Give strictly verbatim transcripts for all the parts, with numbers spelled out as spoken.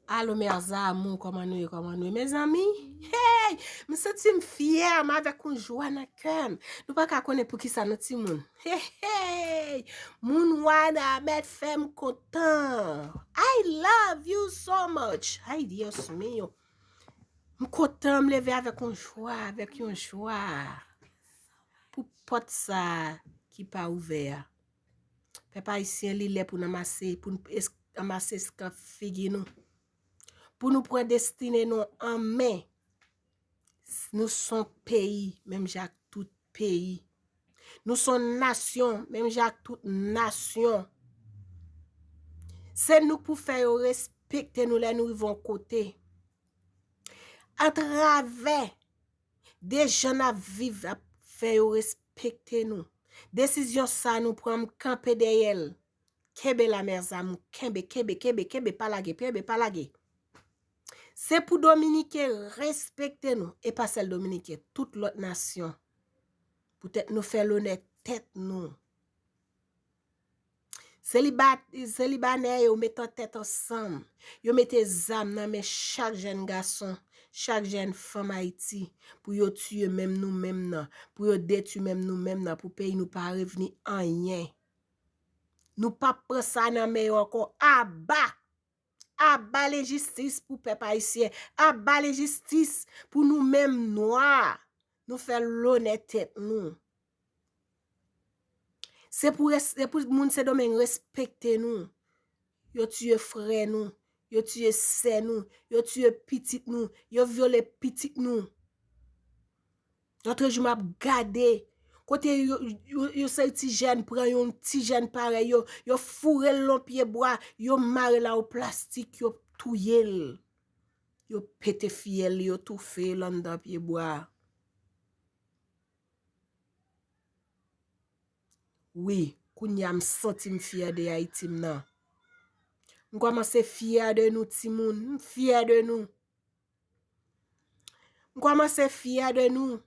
Alo, mes amours, kòman nou ye, kòman nou ye, mezanmi? Hey! M santi m fyè, m avèk yon jwa nan kè m. Nou pa ka konnen poukisa non, timoun. Hey, hey! Moun Wana mèt fè m kontan. I love you so much. Ay, Dios mío. M kontan, m leve avèk yon jwa, avèk yon jwa. Pou pòt sa ki pa ouvè a. Pèp ayisyen, li lè pou n anmase, pou n es- anmase eskanp figi nou. Pou nou pran destine nou an men. Nou s on peyi, menm jan ak tout peyi. Nou s on nasyon, menm jan ak tout nasyon. Se nou k pou fè yo respekte nou lè nou rive yon kote. Atravè de jan n ap viv, ap fè yo respekte nou. Desizyon sa nou pran, m kanpe dèyè l. Kenbe la, mes amours, kenbe, kenbe, kenbe, kenbe, pa lage, kenbe, pa lage. Se pou Dominiken respekte nou, e pa sèl Dominiken, tout lòt nasyon. Poutèt nou fè lonè tèt nou. Se Liba- se Libanè yo met an tèt ansanm. Yo mete zam nan men chak jèn gason, chak jèn fanm Ayiti, pou yo tiye menm nou menm nan, pou yo detwi menm nou menm nan, pou peyi nou pa revni anyen. Nou p ap pran sa nan men yo ankò. Aba! Aba lenjistis pou pèp ayisyen. Aba lenjistis pou nou menm nwa. Nou fè lonè tèt nou. Se pou, res- se pou moun Sendomeng respekte nou. Yo tiye frè nou. Yo tiye sè nou. Yo tiye pitit nou. Yo vyole pitit nou. Lòt jou m ap gade kote yo, yo, yo seri ti jèn pran yon ti jèn parèy yo, yo foure l nan pye bwa, yo mare l a yon plastik, yo touye l. Yo pete fyèl li, yo toufe l anndan pye bwa. Wi, kounye a m santi m fyè de Ayiti m nan. M kòmanse fyè de nou timoun, m fyè de nou. M kòmanse fyè de nou.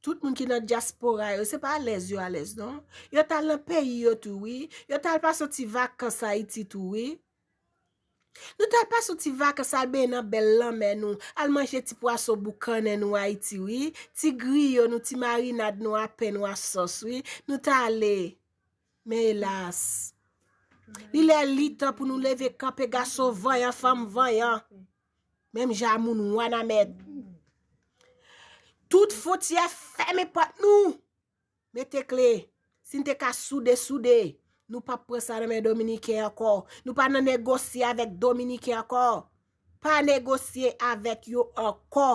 Tout moun ki nan dyaspora yo, se pa alèz yo alèz non. Yo t al nan peyi yo tou wi. Yo t al pase yon ti vakans Ayiti tou wi. Nou t al pase yon ti vakans, al benyen nan bèl lanmè nou, al manje ti pwason boukannen nou Ayiti wi. Ti griyo nou, ti marinad nou a pen nou a sòs wi. Nou t ale. Men elas, li lè li tan pou nou leve kanpe gason vanyan, fanm vanyan. Menm jan a moun Wanament. Tout fwontyè fèmen pòt nou. Mete kle. Si n te ka soude, soude. Nou p ap pran sa nan men Dominiken ankò. Nou pa nan negosye avèk Dominiken ankò. Pa negosye avèk yo ankò.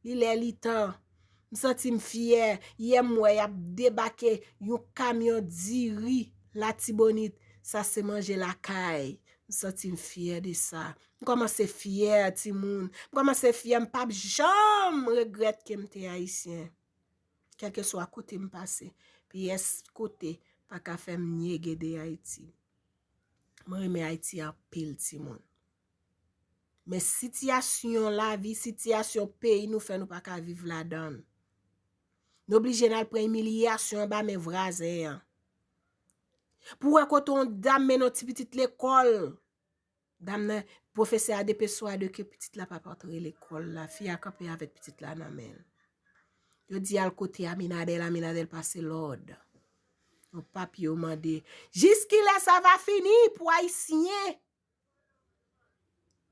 Li lè li tan. M santi m fyè. Yè m wè y ap debake yon kamyon diri Latibonit. Sa se manje lakay. M santi m fyè de sa. M kòmanse fyè, timoun. M kòmanse fyè. M p ap janm regrèt ke m te ayisyen. Kèlkeswa kote m pase, pyès kote pa ka fè m nye gede Ayiti. Mwen renmen Ayiti anpil, timoun. Men sitiyasyon lavi, sitiyasyon peyi nou fè nou pa ka viv ladan l. Nou oblije n al pran imilyasyon anba men vwazen an. Pou wè kote yon dam mennen yon ti pitit lekòl. Dam nan, pwofesè a depeswade ke pitit la p ap antre lekòl la. Fi a kanpe avèk pitit la nan men l. Yo di al kote Aminadèl, Aminadèl pase lòd. Yon papye yo mande. Jiskilè sa va fini pou Ayisyen?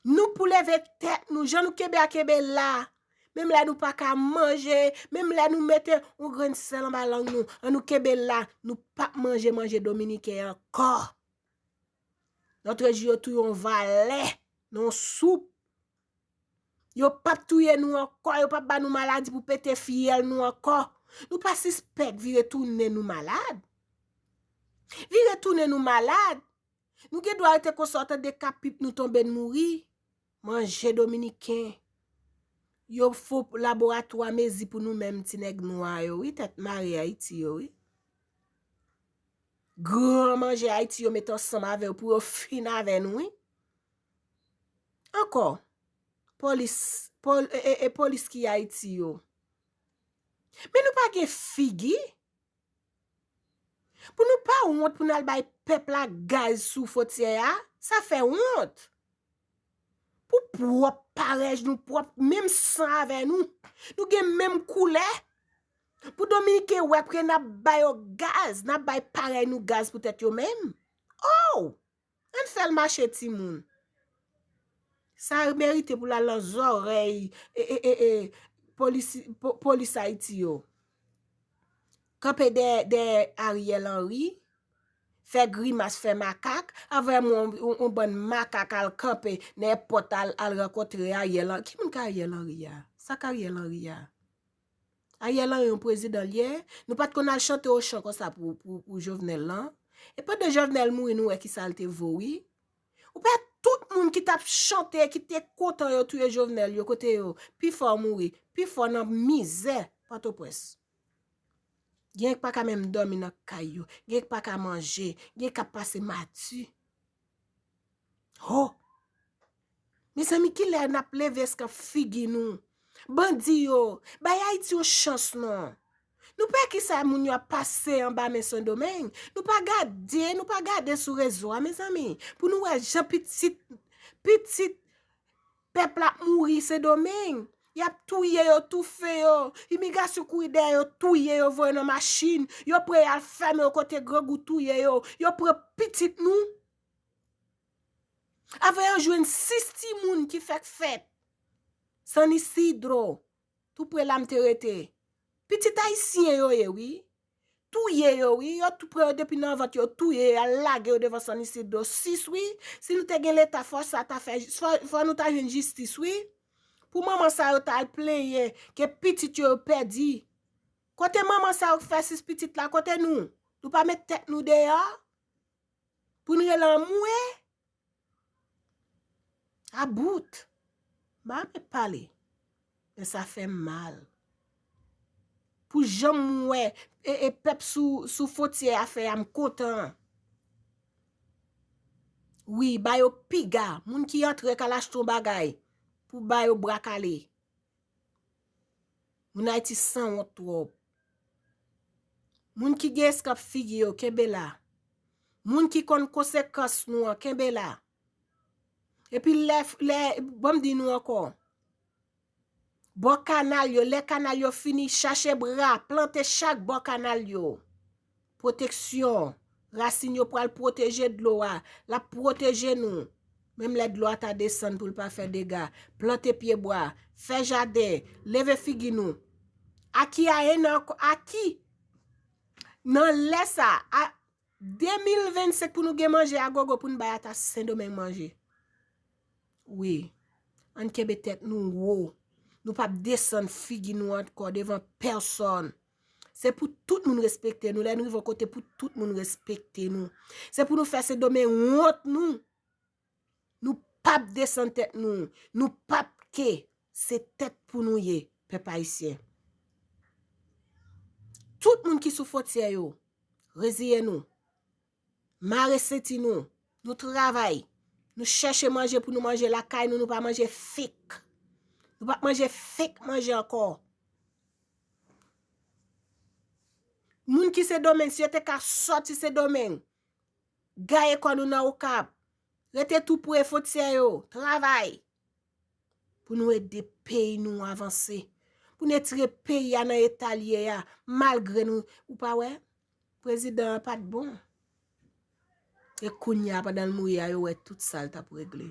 Nou pou leve tèt nou, jan nou kenbe a kenbe la. Menm lè nou pa ka manje, menm lè nou mete yon grenn sèl anba lang nou, an nou kenbe la, nou p ap manje manje dominiken ankò. Lòt jou yo touye yon valè nan yon soup. Yo p ap touye nou ankò, yo p ap ba nou maladi pou pete fyèl nou ankò. Nou pa sispèk vire tounen nou malad. Vire tounen nou malad. Nou gen dwa rete konsa, w tande ka pip nou tonbe n mouri. Manje dominiken. Yo fo laboratwa mezi pou nou menm ti nèg nwa yo, wi, tèt mare Ayiti yo, wi. Gran manje Ayiti yo met ansanm avè yo pou yo fin avè nou, wi. Ankò, polis, pol, e, e, e polis ki Ayiti yo. Men nou pa gen figi. Pou nou pa wont pou n al bay pèp la gaz sou fwontyè a, sa fè wont. Pou pwòp parèy nou, pwòp menm san avè nou. Nou gen menm koulè. Pou Dominiken wè ke n ap ba yo gaz, n ap bay parèy nou gaz pou tèt yo menm. Oh! Ann fè l mache timoun. Sa merite pou l al nan zòrèy e, e, e, e, polis, po, polis Ayiti yo. Kanpe dèyè, dèyè Ariel Henry, fè grimas, fè makak, avè yon, yon, yon bann makak al kanpe nan èpòt al, al rankontre Ariel Henry. Ki moun k Ariel Henry a? Sa k Ariel Henry a? Ariel Henry yon prezidan l ye. Nou pa t konn al chante Ochan konsa pou, pou, pou Jovenel lan. E pandan Jovenel mouri, nou wè kisa l te vo, wi. Ou pa tout moun ki t ap chante, ki te kontan yo touye Jovenel yo, kote yo? Pifò mouri, pifò nan mizè Pòtoprens. Gen k pa ka menm dòmi nan kay yo, gen k pa ka manje, gen k ap pase mati. Ho! Mezanmi, kilè n ap leve eskanp figi nou? Bandi yo, bay Ayiti yon chans non. Nou pa wè kisa moun yo ap pase anba men Sendomeng. Nou pa gade, nou pa gade sou rezo a, mezanmi. Pou nou wè jan pitit, pitit pèp la ap mouri Sendomeng. Y ap touye yo, toufe yo. Imigrasyon kouri dèyè yo, touye yo, voye nan machin. Yo pre al fèmen yo kote grangou touye yo. Yo pran pitit nou. Avè yo jwenn sis timoun ki fèk fèt. San Isidro, tou pre la m te rete. Pitit ayisyen yo ye, wi. Touye yo, wi. Yo tou pran yo depi nan vant, yo touye yo, y al lage yo devan San Isidro. Sis, wi. Si nou te gen Leta, fò sa ta fè, fò, fò nou ta jwenn jistis, wi. Pou manman sa yo ta al plenyen ke pitit yo, yo pèdi. Kote manman sa yo k fè sis pitit la? Kote nou? Nou pa met tèt nou deyò? Pou n rele anmwe? About. M pa renmen pale. Men sa fè m mal. Pou jan m wè e, e pèp sou, sou fwontyè a fè a, m kontan. Wi, ba yo piga. Moun ki antre k al achte yon bagay pou ba yo bra kale. Moun Ayiti sanwont twòp. Moun ki gen eskanp figi yo, kenbe la. Moun ki konn konsekans nou an, kenbe la. Epi lè, lè, ban m di nou ankò. Bò kanal yo, lè kanal yo fini, chache bra, plante chak bò kanal yo. Pwoteksyon. Rasin yo pral pwoteje dlo a. L ap pwoteje nou. Menm lè dlo a ta desann pou l pa fè dega. Plante pyebwa. Fè jaden. Leve figi nou. Aki a en an ankò. Aki. Nan lè sa, a de mil vennsenk pou nou gen manje a gogo pou n bay ata Sendomeng manje. Wi. Ann kenbe tèt nou wo. Nou p ap desann figi nou ankò devan pèsòn. Se pou tout moun respekte nou. Lè n rive yon kote, pou tout moun respekte nou. Se pou nou fè Sendomeng wont nou. Nou p ap desann tèt nou. Nou p ap ke. Se tèt pou nou ye, pèp ayisyen. Tout moun ki sou fwontyè yo, reziye nou. Mare senti nou. Nou travay. Nou chèche manje pou nou manje lakay nou, nou pa manje fake. Nou p ap manje fake manje ankò. Moun ki Sendomeng, si yo te ka sòti Sendomeng, gaye kò nou nan Okap, rete tou pre fwontyè yo, travay. Pou nou ede peyi nou avanse. Pou nou retire peyi a nan eta l ye a, malgre nou, ou pa wè? Prezidan an pa t bon. E kounye a, pandan l mouri a, yo wè tout sa l t ap regle.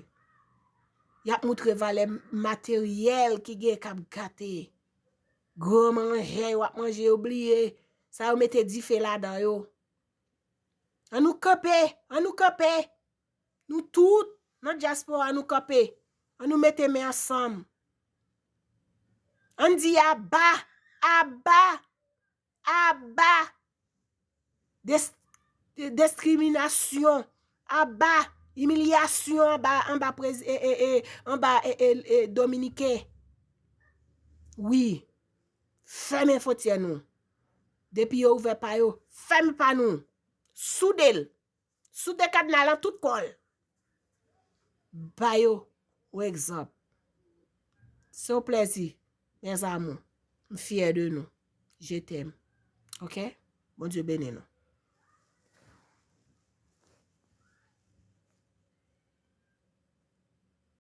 Y ap moutre valè materyèl ki gen k ap gate. Gwo manje yo ap manje, yo bliye. Sa yo mete dife ladan yo. Ann nou kanpe, ann nou kanpe. Nou tout, nan dyaspora, nou kanpe. Ann nou mete men ansanm. Ann di aba, aba, aba. Des-, de-, diskriminasyon, aba, imilyasyon anba, anba prez-, e, e, e, anba, e, e, e, Dominiken. Wi. Fèmen fwontyè nou. Depi yo ouvè pa yo, fèmen pa nou. Soude l. Soude kadna lan tout kò l. Ba yo yon egzanp. Se yon plèzi, mes amours. M fyè de nou. Je t'aime. Oke? Bondye beni nou.